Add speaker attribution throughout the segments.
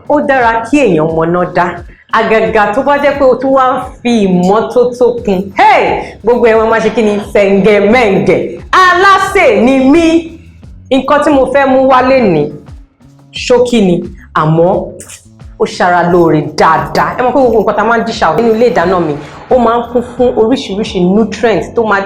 Speaker 1: Ó dára kí èèyàn mọ̀nà dá, àgàgà tó bá jẹ́ pé o tún wá ń fi ìmọ́tótó kún. Hey, gbogbo ẹ̀ wọ́n máa ṣe kí ni sẹ̀ǹgẹ̀mẹ̀ǹgẹ̀. Alásè ni mí. Nǹkan tí mo fẹ́ mú wálé ní ṣókí ni, àmọ́ ó ṣara lóore dáadáa. Ẹ mọ̀ pé gbogbo nǹkan tá a máa ń díṣà nínú ilé ìdáná mi, ó máa ń kún fún oríṣiríṣi nutrients tó máa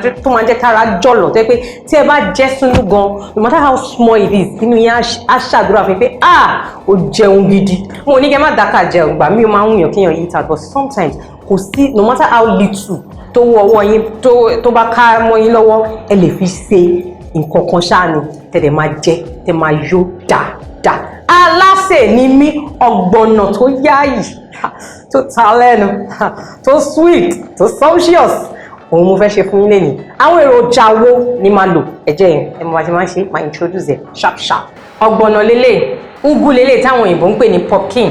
Speaker 1: jẹ́ kára jọ̀lọ̀, tó yẹ pé tí ẹ bá jẹ́ sínú gan, no matter how small it is, inú yín á ṣàdúrà fún mi pé, "Ah, ó jẹun gidi." Mo ní kí ẹ má dákà jẹun gbà mí, ó máa ń wùyàn kéèyàn eat out, but sometimes kò sí, no matter how little tó wọ ọwọ́ yín, tó bá ká mọ́ yín lọ́wọ́, ẹ lè fi ṣe nǹkan kan ṣáà ni tẹ̀lé máa jẹ, tẹ̀ máa yó dáadáa. Alásè ni mí. Ọ̀gbọ̀nà tó yáàyì, tó ta lẹ́nu, tó sweet, tó sumptuous, òun mo fẹ́ ṣe fún yín lẹ́yìn. Àwọn èròjà wo ni máa lò? Ẹ̀jẹ̀ yẹn ẹ mọ̀ bá ti máa ń ṣe, máa introduce ẹ̀ sharp sharp. Ọ̀gbọ̀nà lélẹ̀, ugu lélẹ̀ táwọn òyìnbó ń pè ní pumpkin,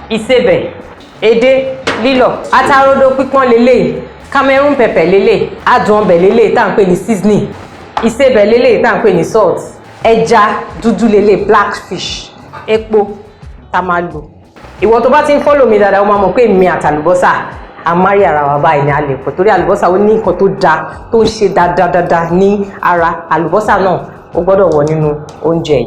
Speaker 1: ìsebẹ̀, edé lílọ̀, atarodo pípọ́n lélẹ̀, Cameroon pepper lélẹ̀, adùn ọbẹ̀ lélẹ̀ tá à ń pè ní seasoning, ìsebẹ̀ lélẹ̀ tá à ń pè ní salt, ẹja dúdú lélẹ̀, black fish, epo tá a máa lò. Ìwọ tó bá ti ń follow mi dáadáa, ó máa mọ̀ pé mi àtàlùbọ́sà a máa rí ara wa báyìí ní alẹ́ pọ̀, torí àlùbọ́sà, ó ní nǹkan tó dáa tó ń ṣe dáadáa ní ara. Àlùbọ́sà náà, ó gbọ́dọ̀ wọ̀ nínú oúnjẹ yìí.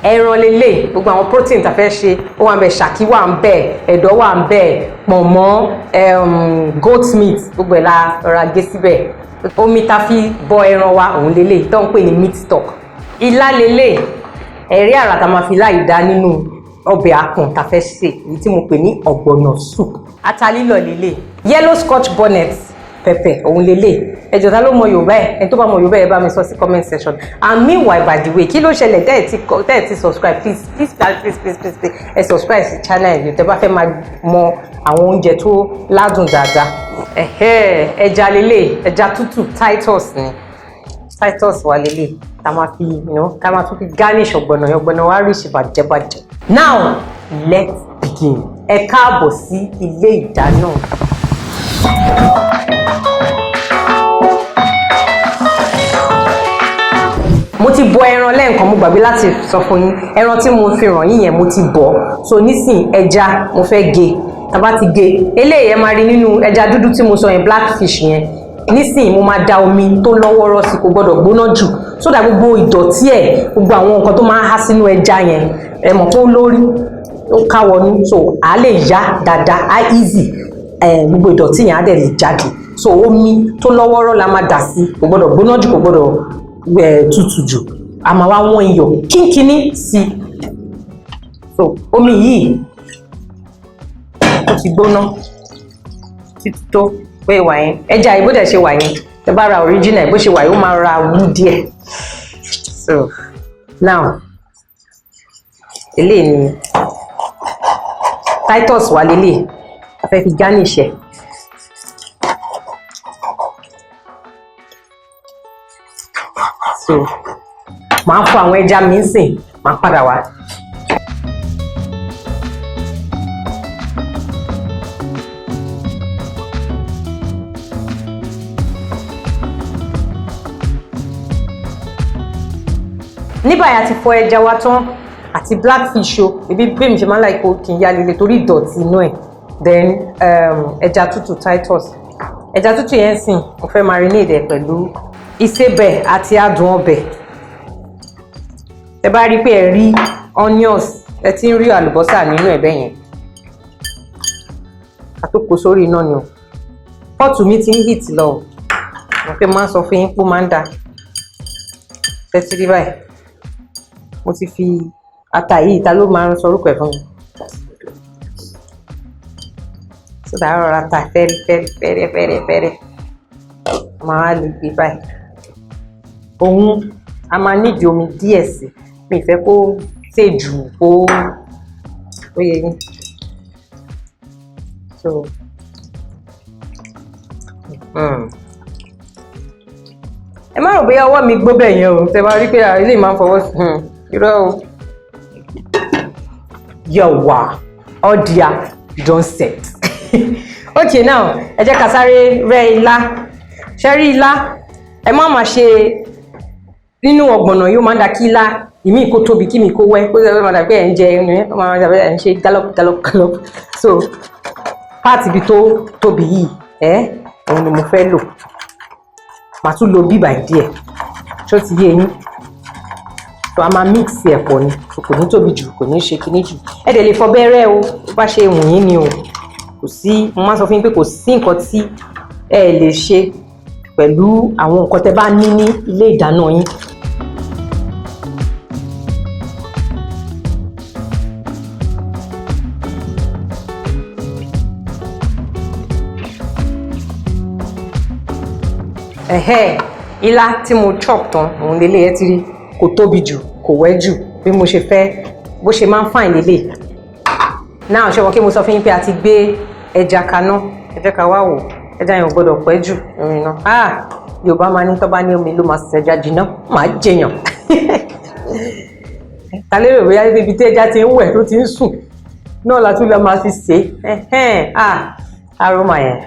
Speaker 1: Ẹran lélẹ̀, gbogbo àwọn protein tá a fẹ́ ṣe, ó wà ń bẹ̀, ṣàkí wà ń bẹ̀, ẹ̀dọ̀ wà ń bẹ̀, pọ̀nmọ́, goat meat, gbogbo ẹ̀ la rọra gé síbẹ̀. Omi tá a fi bọ ẹran wa, òun lélẹ̀ tó ń pè ní meat stock. Ilá lélẹ̀, ẹ̀rí àrà tá a máa fi láì dá nínú ọbẹ̀ àpọ̀n tá a fẹ́ ṣe, èyí tí mo pè ní ọ̀gbọ̀nà soup. Ata lílọ̀ lélẹ̀, yellow scotch bonnet pepper, òun lélẹ̀. Ẹjọ́, ta ló mọ Yorùbá ẹ̀? Ẹni tó bá mọ Yorùbá ẹ̀, bá mi sọ sí comment section. And meanwhile, by the way, kí ló ṣẹlẹ̀ tẹ́ ẹ̀ ti subscribe? Please, please, please, please, please, please, ẹ subscribe sí channel yìí tẹ́ bá fẹ́ máa mọ àwọn oúnjẹ tó ládùn dáadáa. Ẹ̀hẹ́, ẹja lélẹ̀, ẹja tútù, Titus ni, Titus wà lélẹ̀ tá máa fi ká máa tún fi garnish ọ̀gbọ̀nà yẹn. Ọ̀gbọ̀nà wa rí ìṣèbàjẹ́bàjẹ́. Now let's begin. Ẹ káàbọ̀ sí ilé ìdáná. Mo ti bọ ẹran lẹ́ẹ̀kan, mo gbàgbé láti sọ fún yín. Ẹran tí mo fi ràn yín yẹn, mo ti bọ̀. So nísìn, ẹja mo fẹ́ gé. Tá bá ti gé eléyìí, ẹ máa rí nínú ẹja dúdú tí mo sọ yẹn, black fish yẹn. Nísìn, mo máa da omi tó lọ́wọ́rọ́ sí. Kò gbọ́dọ̀ gbóná jù, so that gbogbo ìdọ̀tí ẹ̀, gbogbo àwọn nǹkan tó máa ń há sínú ẹja yẹn, ẹ mọ̀ pé ó lórí, ó káwọnú, so à lè yá dáadáa, á easy ẹ, gbogbo ìdọ̀tí yẹn á dẹ̀ lè jáde. So omi tó lọ́wọ́rọ́ la máa dà sí. Kò gbọ́dọ̀ gbóná jù, kò gbọ́dọ̀ tutù jù. A máa wá wọ́n iyọ̀ kínkínní sí. So omi yìí, ó ti gbóná títí tó pé wà yẹn. Ẹja yìí, bó dẹ̀ ṣe wà yẹn, tẹ bá ra original, bó ṣe wà yìí, ó máa ra wú díẹ̀. So now, eléyìí ni Titus wà lélẹ̀, a fẹ́ fi garnish ẹ̀. So màá fọ àwọn ẹja mi ń sìn, màá padà wá. Ní báyìí, a ti fọ ẹja wa tán àti black fish o. Ebi bí mi ṣe máa ń láì kó kí n yá líle torí ìdọ̀tí inú ẹ̀. Then ẹja tútù, Titus, ẹja tútù yẹn sìn, mo fẹ́ marinate ẹ̀ pẹ̀lú ìsebẹ̀ àti adùn ọbẹ̀. Ẹ bá rí i pé ẹ rí onions, ẹ ti ń rí àlùbọ́sà nínú ẹ̀ bẹ́yẹn, ká tó kó sórí iná ni o. Pot mi ti ń heat lọ o. Mo fẹ́ máa ń sọ fún yín pé ó máa ń da. Ṣé ti rí báyìí? Mo ti fi ata yìí, ta ló máa ń sọ orúkọ ẹ̀ fún mi? Sódà rọra ta fẹ́rẹ́ fẹ́rẹ́ fẹ́rẹ́ fẹ́rẹ́ fẹ́rẹ́, máa lè gbé báyìí. Òun a máa nídìí omi díẹ̀ sí. Mi ì fẹ́ kó sè jù, kó ó yẹ yín. So ẹ má rò bóyá ọwọ́ mi gbó bẹ́ẹ̀ yẹn o. Tẹ bá rí pé eléyìí máa ń fọwọ́ sí, irọ́ o. Yọ̀wà ọ̀dìà don set. Okay, now ẹ jẹ́ ká sáré rẹ́ ilá. Ṣe rí ilá, ẹ má máa ṣe nínú ọ̀gbọ̀nà yóò máa ń da kí ilá Ìmíì kó tóbi, kí mi kó wẹ́, kó sẹ́wọ́n máa dàbí ẹ̀ ń jẹ ẹnu ẹ̀, máa dàbí ẹ̀ ń ṣe gallop gallop gallop. So part ibi tó tóbi yìí ẹ̀, òun ni mo fẹ́ lò. Màá tún lo bíbà díẹ̀. Ṣó ti yé yín? So a máa mix ẹ̀ pọ̀ ni. So kò ní tóbi jù, kò ní ṣe kinní jù. Ẹ dẹ̀ lè fọ bẹ́rẹ́ o, bó bá ṣe wù yín ni o. Kò sí, mo máa sọ fún yín pé kò sí nǹkan tí ẹ lè ṣe pẹ̀lú àwọn nǹkan tẹ́ bá ní ní ilé ìdáná yín. Ẹ̀hẹ́, ilá tí mo chop tán òun lélẹ̀. Ẹ ti rí, kò tóbi jù, kò wẹ́ jù, bí mo ṣe fẹ́, bó ṣe máa ń fine lélẹ̀. Náà ṣé wọn kí mo sọ fún yín pé a ti gbé ẹja kaná? Ẹ jẹ́ ká wá wò. Ẹja yẹn ò gbọ́dọ̀ pẹ́ jù ìrìn náà. Ah, Yorùbá máa ní tó bá ní omi ló máa ṣẹja jiná, máa jẹyàn. Ta lérò bóyá ibi tí ẹja ti ń wẹ̀, tó ti ń sùn náà la tún lọ máa fi sè é? Ah, aroma yẹn,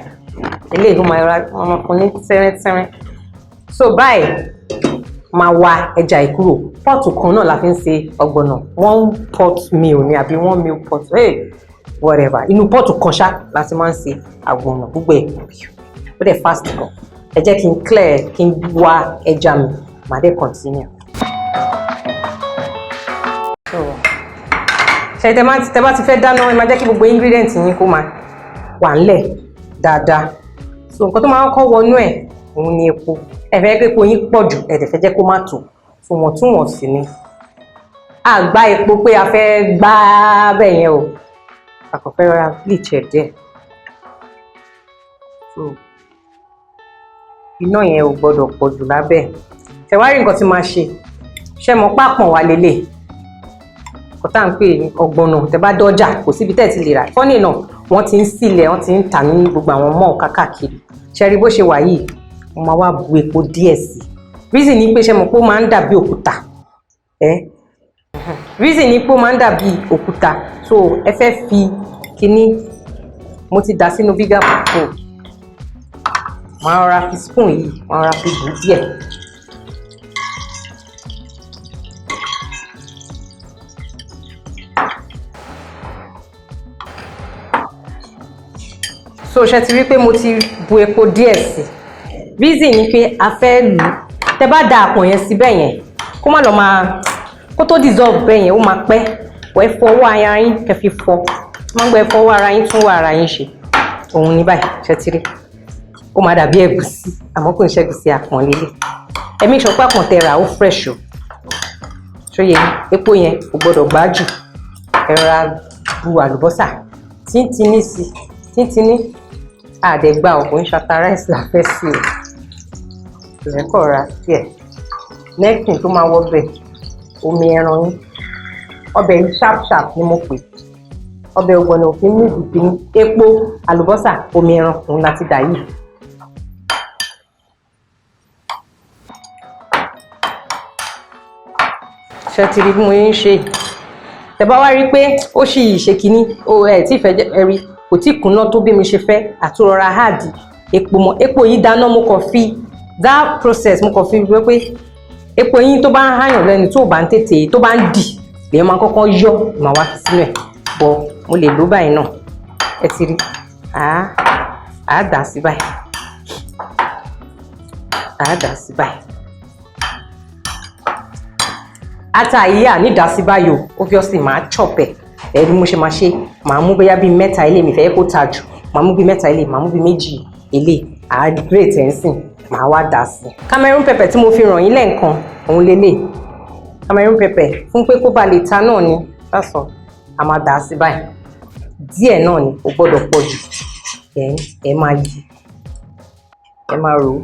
Speaker 1: eléyìí ó máa ra ọmọkùnrin ní tẹ́rẹ́tẹ́rẹ́. So báyìí, máa wa ẹja yìí kúrò. Pot kan náà la fi ń ṣe ọ̀gbọ̀nọ̀, one pot meal ni àbí one meal pot, hey, whatever. Inú pot kan ṣá la ti máa ń ṣe àgbọ̀nọ̀. Gbogbo ẹ̀, ó dẹ̀ fast gan. Ẹ jẹ́ kí n clear, kí n wá ẹja mi, màá dẹ̀ continue. So ṣe tẹ bá ti fẹ́ dáná, ẹ máa jẹ́ kí gbogbo ingredient yín kó máa wà ńlẹ̀ dáadáa. So nǹkan tó máa ń kọ́ wọnú ẹ̀, òun ni epo. Ẹ fẹ́ kí epo yín pọ̀ jù, ẹ dẹ̀ fẹ́ jẹ́ kó má tó. So wọ̀ntúnwọ̀nsì ni. A gbá epo pé a fẹ́ gbá bẹ́ẹ̀ yẹn o, a kàn fẹ́ rọra bleach ẹ̀ díẹ̀. So iná yẹn ò gbọ́dọ̀ pọ̀ jù lábẹ́. Ṣe wá rí nǹkan tí máa ṣe? Ṣe mọ̀ pápọ̀n wà lélẹ̀, nǹkan tá à ń pè ní ọ̀gbọ̀nọ̀? Tẹ́ bá dọ́jà, kò síbi tẹ́ ẹ̀ ti lè rà. Funny enough, wọ́n ti ń sílẹ̀, wọ́n ti ń tà ní gbogbo àwọn mall kákàkiri. Ṣe rí bó ṣe wà yìí? Mo máa wá bu epo díẹ̀ sí i. Reason ni pé, ṣe mọ̀ pé ó máa ń dàbí òkúta ẹ́? Reason ni pé ó máa ń dàbí òkúta. So ẹ fẹ́ fi kíní, mo ti dà sínú bigger bowl, màá rọra fi spoon yìí, màá rọra fi bù díẹ̀. So ṣe ti rí pé mo ti bu epo díẹ̀ sí? Reason ni pé a fẹ́ lù ú. Tẹ bá da àpọ̀n yẹn síbẹ̀ yẹn, kó má lọ máa kó tó dissolve bẹ́ẹ̀ yẹn, ó máa pẹ́. Wọ́n ẹ fọwọ́ ara yín, kẹ́ fi fọ, máa ń gbọ́, ẹ fọwọ́ ara yín tún wọ ara yín ṣe. Òun ní báyìí. Ṣe ti rí? Ó máa dàbí ẹ̀gúsí, àmọ́ kò ń ṣẹ́gúsí, àpọ̀n lélẹ̀. Ẹ make sure pé àpọ̀n tẹ rà, ó fresh o. Ṣó yẹ yín? Epo yẹn kò gbọdọ̀ gbá jù. Ẹ rọra bu àlùbọ́sà tíntínní sí, tíntínní. Àdẹ̀gbà ò kò ń ṣata rice la fẹ́ sí o. Ìrẹ́kọ̀ ra díẹ̀. Next thing tó máa wọ bẹ̀, omi ẹran yín. Ọbẹ̀ yìí, sharp sharp ni mo pè ọbẹ̀ ọ̀gbọ̀nọ̀. Òfin ní ìdìbò epo, àlùbọ́sà, omi ẹran, òun láti dà yìí. Ṣé ti rí bí mo ń ṣe? Tẹ́ bá wá rí pé ó sì ṣe kínní, ó ẹ tí fẹ́ ẹ rí, kò tí kúnná tó bí mi ṣe fẹ́, àtúrọ̀ra add epo mọ́. Epo yìí dáná, mo kàn fi that process, mo kàn fi wí pé epo yín tó bá ń hàyàn lẹ́nu, tó bá ń tètè, tó bá ń dì, lèèyàn máa kọ́kọ́ yọ, màá wá fi sínú ẹ̀ bọ̀. Mo lè lò báyìí náà. Ẹ ti rí, àá dà sí báyìí, àá dà sí báyìí. Ata yìí, à ní dà sí báyìí o. Obviously màá chop ẹ. Ẹ bí mo ṣe máa ṣe, màá mú bóyá bíi mẹ́ta ilé mi fẹ́ kó ta jù, màá mú bíi mẹ́ta ilé, màá mú bíi méjì ilé, àá grate ẹ̀ ń sìn, màá wá dà sí. Cameroon pepper tí mo fi ràn yín lẹ́ǹkan, òun lélẹ̀. Cameroon pepper fún pé kó ba lè ta náà ni. That's all. A máa dà sí báyìí díẹ̀ náà ni, kò gbọ́dọ̀ pọ̀ jù. Then ẹ máa yí, ẹ máa rò ó.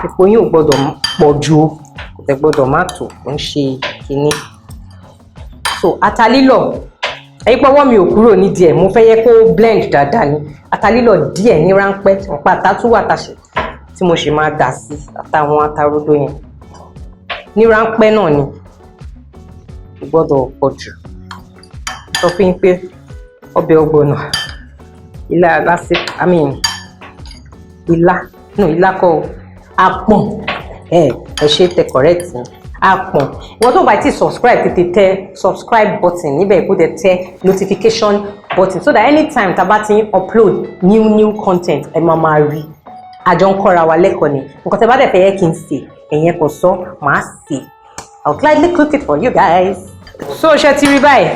Speaker 1: Epo yín ò gbọ́dọ̀ pọ̀ jù o, kò tẹ̀ gbọ́dọ̀ má tó, kò ń ṣe kinní. So ata lílọ̀, ẹ̀yin pé ọwọ́ mi ò kúrò nídìí ẹ̀, mo fẹ́ yẹ kó blend dáadáa ni. Ata lílọ̀ díẹ̀ ní ráńpẹ́, ọ̀pá ata tún wà tàṣẹ tí mo ṣe máa dà sí, àtàwọn ata rodo yẹn ní ráńpẹ́ náà ni, kò gbọ́dọ̀ pọ̀ jù. Sọ fún yín pé ọbẹ̀ ọ̀gbọ̀nọ̀, ilá lásìkò, I mean ilá. No, ilá kọ́ o, àpọ̀n. Ẹ ṣe tẹ correct ni, àpọ̀n. Ìwọ tó bá ti subscribe, tètè tẹ subscribe button níbẹ̀, kó dẹ̀ tẹ notification button, so that anytime tá a bá ti ń upload new new content, ẹ máa máa rí. Àjọ ń kọ́ra wa lẹ́kọ̀ọ́ ni. Nǹkan tẹ́ bá dẹ̀ fẹ́ yẹ kí n sè, ẹ̀yẹn kò sọ, màá sè. I'll gladly cook it for you guys. So ṣe ti rí báyìí,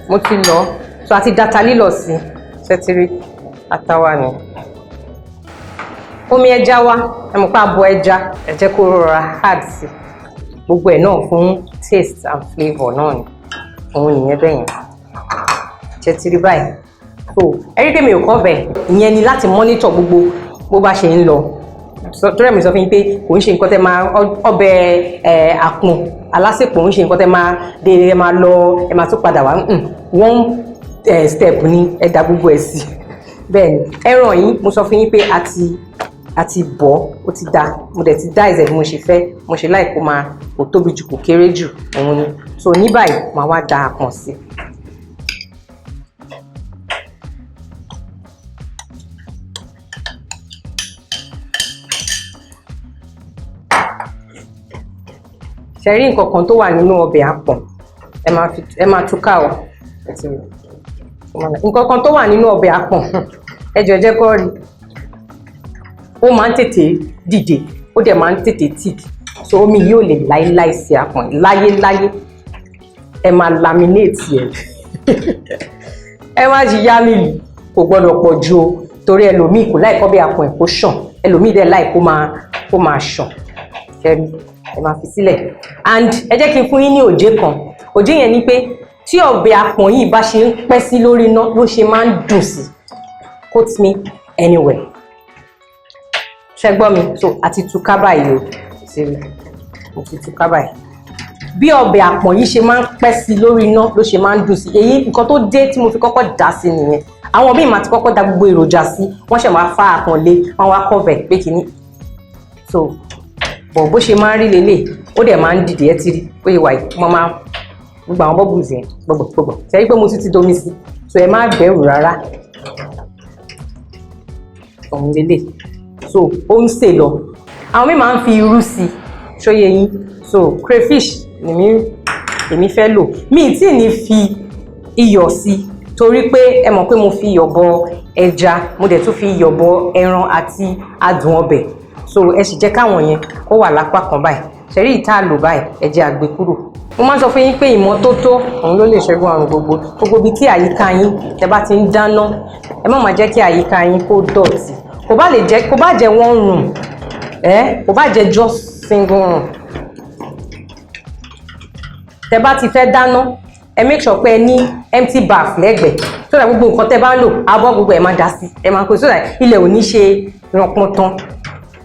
Speaker 1: mo ti lọ so àti data lílọ sí. Ṣe ti rí àtàwà ni omi ẹja wa? Ẹ mọ̀ pé abọ́ ẹja, ẹ jẹ́ kó rọra add sí gbogbo ẹ̀ náà fún taste and flavour náà ni. Òun nìyẹn bẹ́yẹn. Ṣe ti rí báyìí? So ẹ rí pé mi ò kọ́ bẹ̀ ìyẹn ni láti monitor gbogbo bó bá ṣe ń lọ. Torí ẹ̀ mi sọ fún yín pé kò ń ṣe nǹkan tẹ́ máa ọbẹ̀ ẹ̀ àpọ̀n alásèpọ̀ ń ṣe nǹkan tẹ́ máa dé, ẹ máa lọ, ẹ máa tún padà wá. One step ni ẹ dá gbogbo ẹ̀ sí. Bẹ́ẹ̀ ni ẹran yìí, mo sọ fún yín pé a ti bọ̀, ó ti da. Mo dẹ̀ ti dá ìzẹ̀ bí mo ṣe fẹ́, mo ṣe láì kó máa kò tóbi jù, kò kéré jù, òun ni. So ní báyìí, màá wá da àpọ̀n sí. Ṣe rí nǹkan kan tó wà nínú ọbẹ̀ àpọ̀n? Ẹ máa fi, ẹ máa túká o. Ẹ ti rí nǹkan kan tó wà nínú ọbẹ̀ àpọ̀n? Ẹ jọ̀ọ́, jẹ́ kó rí. Ó máa ń tètè dìde, ó dẹ̀ máa ń tètè thick. So omi yìí ò lè láéláé ṣe àpọ̀n láyéláyé. Ẹ máa laminate ẹ, ẹ má ṣe yá mi, kò gbọ́dọ̀ pọ̀ ju o, torí ẹlòmíì kò láì kọ́ bí àpọ̀n ẹ̀ kó ṣàn, ẹlòmíì dẹ̀ láì kó máa ṣàn. Ṣẹ́rí, ẹ máa fi sílẹ̀. And ẹ jẹ́ kí n fún yín ní òjé kan. Òjé yẹn ni pé tí ọbẹ̀ àpọ̀n yìí bá ṣe ń pẹ́ sí lórí iná ló ṣe máa ń dùn sí. Quote me anywhere. Ṣé gbọ́ mi? So àti túká báyìí o, ti rí, mo ti túká báyìí. Bí ọbẹ̀ àpọ̀n yìí ṣe máa ń pẹ́ sí lórí iná ló ṣe máa ń dùn sí. Èyí nǹkan tó dé tí mo fi kọ́kọ́ dà sí nìyẹn. Àwọn míì máa ti kọ́kọ́ da gbogbo èròjà sí, wọ́n ṣẹ̀ máa fa àpọ̀n lé, wọ́n wá cover pé kínní. So bọ̀ bó ṣe máa ń rí lélẹ̀, ó dẹ̀ máa ń dìde. Ẹ ti rí bó ṣe wà yìí, mo máa gbogbo àwọn bubbles yẹn gbogbo gbogbo. Ṣe rí pé mo tún ti domi sí? So ẹ má bẹ̀rù rárá, òun lélẹ̀. So ó ń sè lọ. Àwọn míì máa ń fi irú sí, ṣóyè yín? So crayfish lèmi èmi fẹ́ lò. Mi ì tí ì ní fi iyọ̀ sí, torí pé ẹ mọ̀ pé mo fi iyọ̀ bọ ẹja, mo dẹ̀ tún fi iyọ̀ bọ ẹran àti adùn ọbẹ̀. So ẹ sì jẹ́ káwọn yẹn kó wà lápá kan báyìí. Ṣẹ̀rí ìta lò báyìí, ẹ jẹ́ á gbé kúrò. Mo máa ń sọ fún yín pé ìmọ́tótó òun ló lè ṣẹ́gun àrùn gbogbo. Gbogbo ibi tí àyíká yín tẹ́ bá ti ń dáná, ẹ má máa jẹ́ kí àyíká yín kó dọ̀tí. Kò bá lè jẹ́, kò bá jẹ́ one room, ẹ kò bá jẹ́ just single room, tẹ́ bá ti fẹ́ dáná, ẹ make sure pé ẹ ní empty bath lẹ́gbẹ̀ẹ́, so that gbogbo nǹkan tẹ́ bá ń lò, abọ́, gbogbo ẹ̀ máa dá sí, ẹ máa kó, so that ilẹ̀ ò ní ṣe rọpọntán.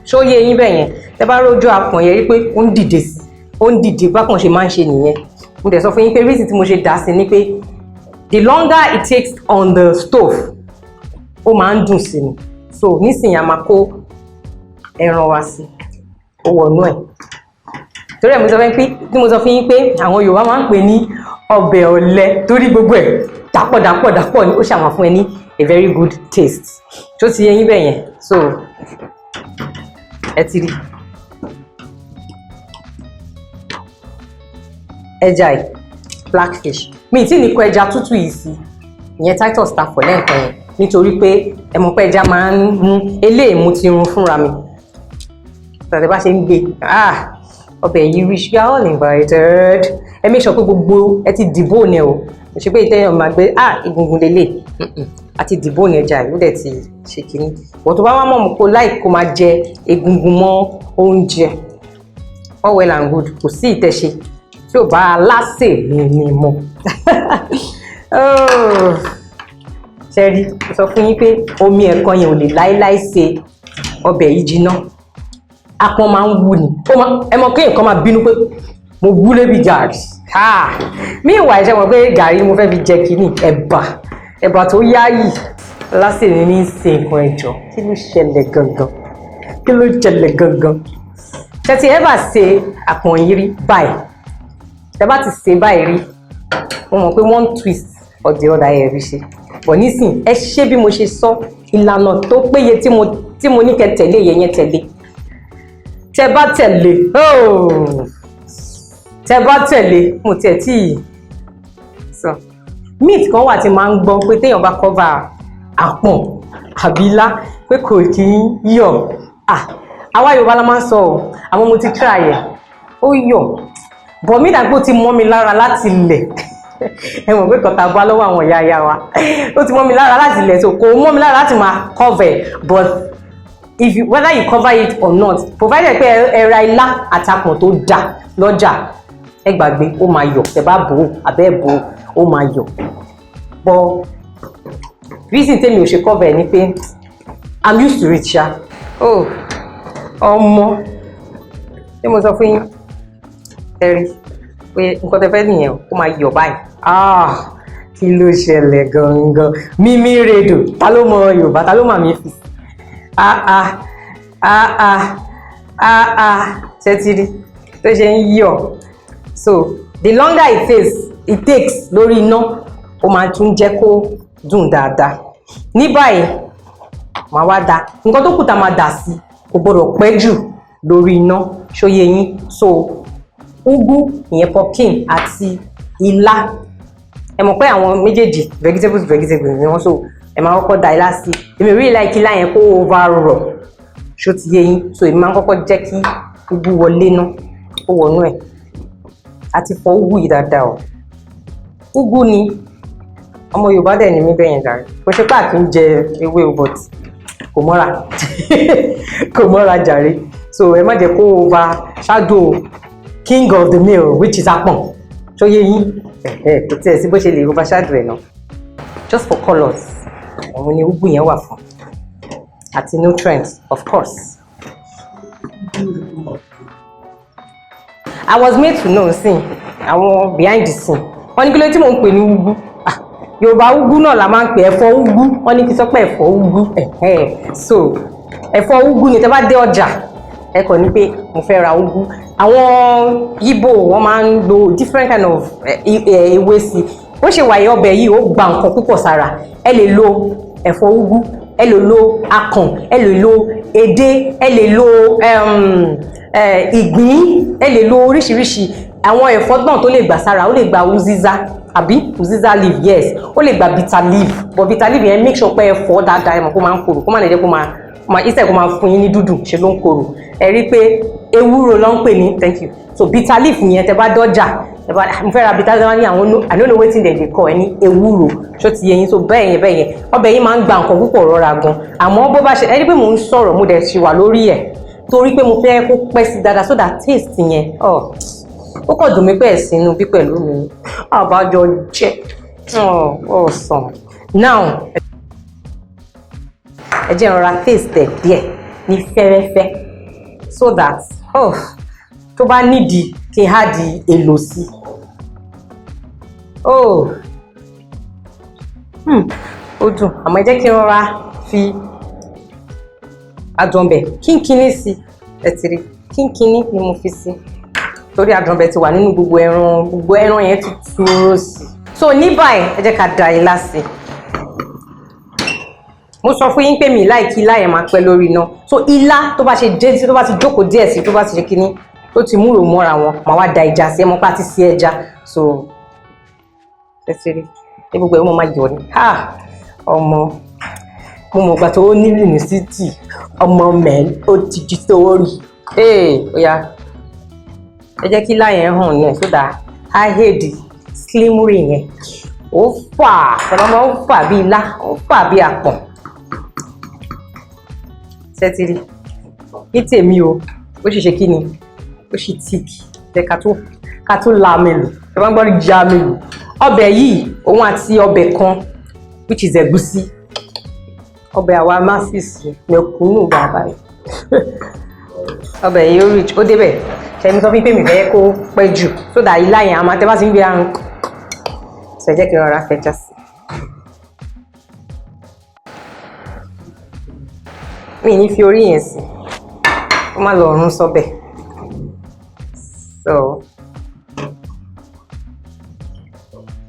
Speaker 1: Ṣó yé yín bẹ́ẹ̀ yẹn? Tẹ́ bá rójú àpọ̀n yẹn, rí pé ó ń dìde sí, ó ń dìde bákan ṣe máa ń ṣe nìyẹn. Mo dẹ̀ sọ fún yín pé reason tí mo ṣe dà sí ni pé the longer it takes on the stove, ó máa ń dùn sí ni. So nísìnyí, a máa kó ẹran wa sí, ó wọnú ẹ̀. Torí ẹ̀ mo sọ fún yín pé tí mo sọ fún yín pé àwọn Yorùbá máa ń pè ní ọbẹ̀ ọ̀lẹ, torí gbogbo ẹ̀ dàpọ̀ dàpọ̀ dàpọ̀ ni ó ṣàmà fún ẹ ní a very good taste. Tó ti yé yín bẹ́ẹ̀ yẹn? So ẹ ti rí ẹja yìí, blackfish. Mi tí ní kó ẹja tútù yìí sí, ìyẹn Titus ta fọ̀ lẹ́ẹ̀kan yẹn, nítorí pé ẹ mọ̀ pé ẹja máa ń mú eléyìí. Mo ti run fúnra mi. Tàbí bá ṣe ń gbé, ah, ọbẹ̀ yìí rich. You are all invited. Ẹ make sure pé gbogbo ẹ ti dìbò ní o. Kò ṣe pé ìtẹ́yàn máa gbé, ah, egungun lélẹ̀. Àti dìbò ní ẹja yìí, ó dẹ̀ ti ṣe kínní. Wọ́n tó bá wá mọ̀ mọ́ kó láì kó máa jẹ egungun mọ́ oúnjẹ, all well and good. Kò sí ìtẹ̀ṣe tí ò bá aláṣẹ mi ni mọ́. Oh. Ṣe rí, mo sọ fún yín pé omi ẹ̀kan yẹn ò lè láéláé ṣe ọbẹ̀ yìí jiná. Apọ́n máa ń wú ni. Ẹ mọ̀ kéèyàn kan máa bínú pé mo wú lébi gàrí. Mí ìwà ìṣe mọ̀ pé gàrí mo fẹ́ fi jẹ kínní, ẹ̀bà, ẹ̀bà tó yáyì lásìkò ní í ṣe nǹkan. Ẹ̀jọ̀, kí ló ṣẹlẹ̀ gangan? Kí ló ṣẹlẹ̀ gangan? Ṣe ti ever ṣe àpọ̀n yìí rí báyìí? Tẹ bá ti ṣe báyìí rí, mo mọ̀ pé one twist or the other ẹ̀ rí ṣe. Bọ̀ nísìn, ẹ ṣe bí mo ṣe sọ, ìlànà tó péye tí mo ní kẹ́ tẹ̀lé yẹn yẹn tẹ̀lé. Tẹ bá tẹ̀lé, oh, tẹ bá tẹ̀lé, mo tiẹ̀ tí ì sọ myth kan wà tí máa ń gbọ́ pé téèyàn bá cover àpọ̀n àbí ilá pé kò kí ń yọ̀. Ah, àwa Yorùbá la máa ń sọ ọ́, àmọ́ mo ti try ẹ̀, ó yọ̀ bọ̀ mí dàgbò ti mọ́ mi lára láti ilẹ̀. Ẹ mọ̀ pé kọ̀tà bá lọ́wọ́ àwọn ìyá ìyá wa, ó ti mọ́ mi lára láti ilẹ̀, so kò mọ́ mi lára láti máa cover. But if you, whether you cover it or not, provided pé ẹ ra ilá àtàpọ̀n tó dà lọ́jà, ẹ gbàgbé, ó máa yọ̀. Ẹ bá bò ó àbẹ́ bò ó, ó máa yọ̀. But reason tèmi ò ṣe cover ẹ ni pé I'm used to it ṣá. Oh, ọmọ, ṣé mo sọ fún yín? Ẹ rí pé nǹkan tẹ fẹ́ nìyẹn, ó máa yọ̀ báyìí. Ah, kí ló ṣẹlẹ̀ gangan? Mímí redò, ta ló mọ Yorùbá? Ta ló mà mí fi? Ah ah ah ah ah ah, ṣé ti rí tó ṣe ń yọ̀? So the longer it takes lórí iná, ó máa tún jẹ́ kó dùn dáadáa. Ní báyìí, màá wá da nǹkan tó kù tá a máa dà sí. Kò gbọdọ̀ pẹ́ jù lórí iná, ṣó yé yín? So ugu ìyẹn, pumpkin àti ilá, ẹ mọ̀ pé àwọn méjèèjì vegetables vegetables ni wọ́n. So ẹ máa kọ́kọ́ da ilá sí. Èmi ò really like ilá yẹn kó over rọ̀, ṣó ti yé yín? So èmi máa ń kọ́kọ́ jẹ́ kí ugu wọlé ná, ó wọnú ẹ̀. Àti fọ ugu yìí dáadáa o. Ugu ni, ọmọ Yorùbá dẹ̀ ni mí bẹ́yẹn jàre. Kò ṣe pé àkí ń jẹ ewé o, but kò mọ́ra, kò mọ́ra jàre. So ẹ má jẹ́ kó over shadow king of the meal, which is apọ̀n. Ṣó yé yín? Kò tiẹ̀ sí bó ṣe lè overshadow ẹ̀ náà. Just for colours, òun ni ugu yẹn wà fún, àti nutrients, of course. I was made to know sin àwọn behind the scene, wọ́n ní kí ló tí mò ń pè ní ugu. Ah, Yorùbá, ugu náà la máa ń pè, ẹ̀fọ́ ugu. Wọ́n ní kí sọ pé ẹ̀fọ́ ugu. So ẹ̀fọ́ ugu ni. Tẹ́ bá dé ọjà, ẹ kàn ní pé mo fẹ́ ra ugu. Àwọn Yíbò, wọ́n máa ń lo different kind of ewé sí. Bó ṣe wà yìí, ọbẹ̀ yìí ó gba nǹkan púpọ̀ sára. Ẹ lè lo ẹ̀fọ́ ugu, ẹ lè lo akàn, ẹ lè lo edé, ẹ lè lo ìgbín, ẹ lè lo oríṣiríṣi àwọn ẹ̀fọ́ náà tó lè gbà sára. Ó lè gba uziza, àbí uziza leaf, yes. Ó lè gba bitter leaf, but bitter leaf yẹn, make sure pé ẹ fọ̀ dáadáa. Ẹ mọ̀ kó máa ń korò, kó má lè jẹ́ kó máa instead kó máa fún yín ní dúdùn, ṣe ló ń korò. Ẹ rí i pé ewúro ló ń pè ní thank you. So bitter leaf yẹn, tẹ bá dọ́jà, tẹ bá mo fẹ́ ra bitter leaf, ní àwọn, I don't know wetin dem dey call ẹ ní ewúro. Ṣó ti yé yín? So bẹ́ẹ̀ yẹn, bẹ́ẹ̀ yẹn, ọbẹ̀ yín máa ń gba nǹkan púpọ̀ rọra gan. Àmọ́ bó bá ṣe, ẹ rí pé mò ń sọ̀rọ̀, mo dẹ̀ ṣì wà lórí ẹ̀ torí pé mo fẹ́ kó pẹ́ sí dáadáa so that taste yẹn, ó kàn dùn mí pé ẹ̀sìn inú bí pẹ̀lú mi àbájọ jẹ́ awesome. Now, ẹ jẹ́ n rọra taste ẹ̀ díẹ̀ ní fẹ́rẹ́fẹ́ so that, oh, tó bá nídìí kí n add èlò sí. Oh, ó dùn, àmọ́ ẹ jẹ́ kí n rọra fi adùn ọbẹ̀ kínkínní sí. Ẹ ti rí, kínkínní ni mo fi sí torí adùn ọbẹ̀ ti wà nínú gbogbo ẹran, gbogbo ẹran yẹn ti túró sí. So ní báyìí, ẹ jẹ́ ká da ilá sí. Mo sọ fún yín pé mi like ilá yẹn máa pẹ́ lórí iná. So ilá tó bá ṣe jẹ́, tó bá ti jókòó díẹ̀ sí, tó bá ti ṣe kíní, tó ti múrò mọ́ra wọn, màá wá da ẹja sí. Ẹ mọ̀ pé a ti sí ẹja. So ẹ ti rí ní gbogbo ẹ̀, wọ́n máa yọ̀ ni. Ọmọ, mo mọ̀ gbà tó ní yunifásitì, ọmọ mẹ́rin ó ti di sórí. Ee, ó yá, ẹ jẹ́ kí ilá yẹn hàn náà so that á hèdì slimmery yẹn. Ó fà ọlọ́mọ, ó fà bí ilá, ó fà bí àpọ̀n. Ṣẹ́tìrì ní tèmi o, ó sì ṣe kí ni, ó sì thick. Jẹ́ ká tó la mélòó ẹ bá ń gbọ́ já mélòó. Ọbẹ̀ yìí, òun àti ọbẹ̀ kan, which is ẹ̀gúsí, ọbẹ̀ àwa masses mẹ̀kúnnù bàbá yìí. Ọbẹ̀ yìí ó rich, ó débẹ̀. Ṣẹ́mi sọ fún mi pé mi fẹ́ kó pẹ́ jù so that ilá yẹn àmọ́ tẹ́ bá ti ń gbé àrùn ṣe. Jẹ́ kí n rọra fẹja sí. Mi ní fi orí yẹn sí, kó má lọ rún sọ́bẹ̀. So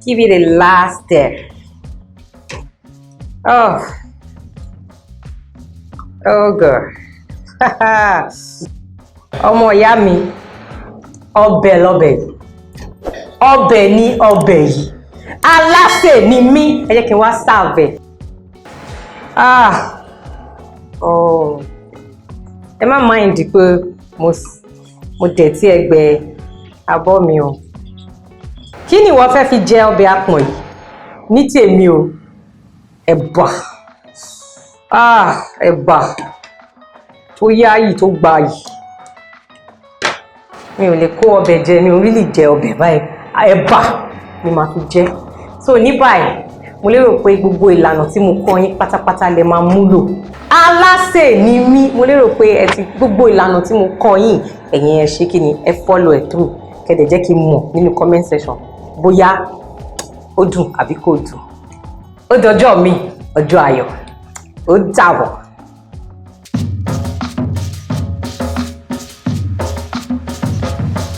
Speaker 1: give it a last there. Oh, oh God, ọmọ ìyá mi, ọbẹ̀ lọ́bẹ̀ yìí, ọbẹ̀ ní ọbẹ̀ yìí. Alásè ni mí. Ẹ jẹ́ kí n wá serve ẹ̀. Ah, oh, ẹ má mind pé mo dẹ̀tí ẹgbẹ́ abọ́ mi o. Kí ni ìwọ fẹ́ fi jẹ ọbẹ̀ apọ̀n yìí? Ní tèmi o, ẹ̀bà. Ah, ẹ̀bà tó yáàyì, tó gbayì. Mi ò lè kó ọbẹ̀ jẹ, mi ò rí lè jẹ ọbẹ̀ báyìí. Ẹ̀bà ni màá fi jẹ. So ní báyìí, mo lérò pé gbogbo ìlànà tí mo kọ́ yín pátápátá lẹ máa múlò. Alásè ni mí. Mo lérò pé ẹ ti gbogbo ìlànà tí mo kọ́ yín, ẹ̀yin ẹ ṣe kí ni, ẹ follow ẹ̀ through. Kẹ́dẹ̀ jẹ́ kí n mọ̀ nínú comment section bóyá ó dùn àbí kò dùn. Ó dọjọ́ mi, ọjọ́ ayọ̀. Ó dàbọ̀.